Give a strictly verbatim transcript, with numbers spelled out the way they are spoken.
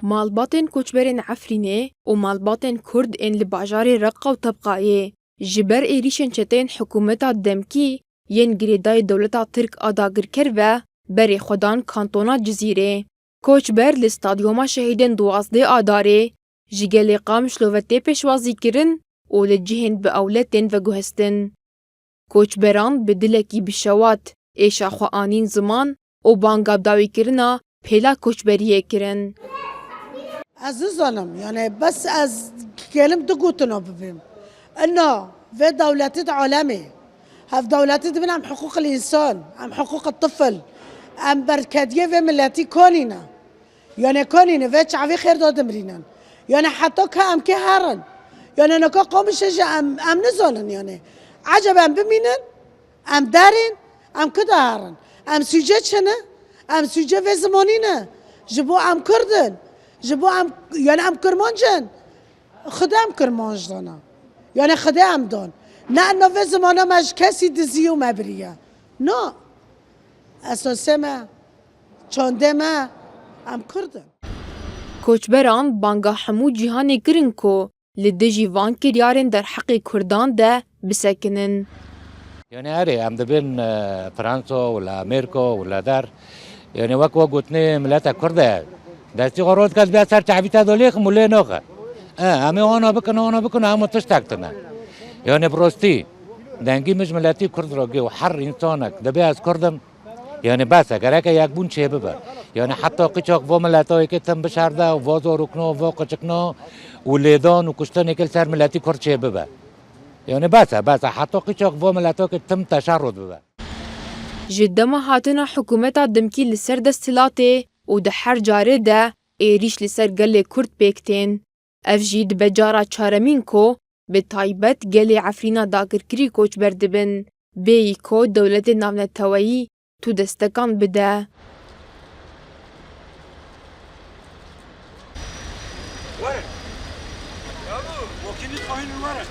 Malbatên koçberên Efrînê û malbatên Kurd ên li bajarê Reqa û Tebqayê ji ber êrîşên çeteyên hikûmeta demkî yên girêdayî dewleta Tirk a dagirker ve berê xwe dan kantona Cizîrê. Koçber li stadyuma şehîdên duwazdeh Adarê ji gelê Qamişlo ve tê pêşwazîkirin û li cihên bi ewle tên veguhestin. Koçberan bi dilekî bi şewat êşa xwe anîn ziman û banga dawîkirina pêla koçberiyê kirin. Ez nizanim, yani bes ez gelim du gotina bibêm. Ina vê dewletî di alemê, hev dewletî dibin em hiqûqil însan, em hiqûqil tifil, em berkediyê vê miletî konîne. Yani konîne vê çavê xêr de dimrînin. Yani heta ka em kê herin. Yani neka qamişe jî em, em nizanin yani. Ecebe em bimînin, em derên, em ku de herin. Em sûce çi ne? Em sûce vê zimanî ne. Ji bo em Kurd in. Ji bo em, yani em Kurmanc in. Xwedê em Kurmanc dana. Yani Xwedê em dan. Ne ina vê zimana me ji kesî dizî û me biriye. Na. Esasê me, çandê me, em Kurd in. Koçberan banga hemû cîhanê kirin ku li dijî van kiryarên derheqê Kurdan de bisekinin. Yani erê, em dibên, e, Fransa û li Amerîka û li der. Yani wek we gotinê mileta Kurd e. Destî xwe rot kes bê ser çavî te dolê xim û lê noxe. E, em ê ona bikin, ona bikin, hemû tiştek tine. Yani bi rostî, dengî min ji miletî Kurd re giyo, her însanek dibê ez Kurd im. Yani bes e, gereke yekbûn çêbibe. Yani heta qiçak vo mileta yekê tim bişerde û vo zorokno, vo qiçikno û lêdan û kuştinekê li ser miletî Kurd çêbibe. Yani bes e, bes e, heta qiçak vo mileta yekê tim teşerrut bibe. Ji dema hatina hikûmeta dimkî li ser desthilatê û di her carê de êrîş li ser gelê Kurd pêk tên. Ev jî dibe cara çaremîn ku bi taybet gelê Efrîna dagirkirî koçber dibin, bêyî ku dewletên navneteweyî tu destekan bide. Were. Yahu, wakî nît xwahînin were.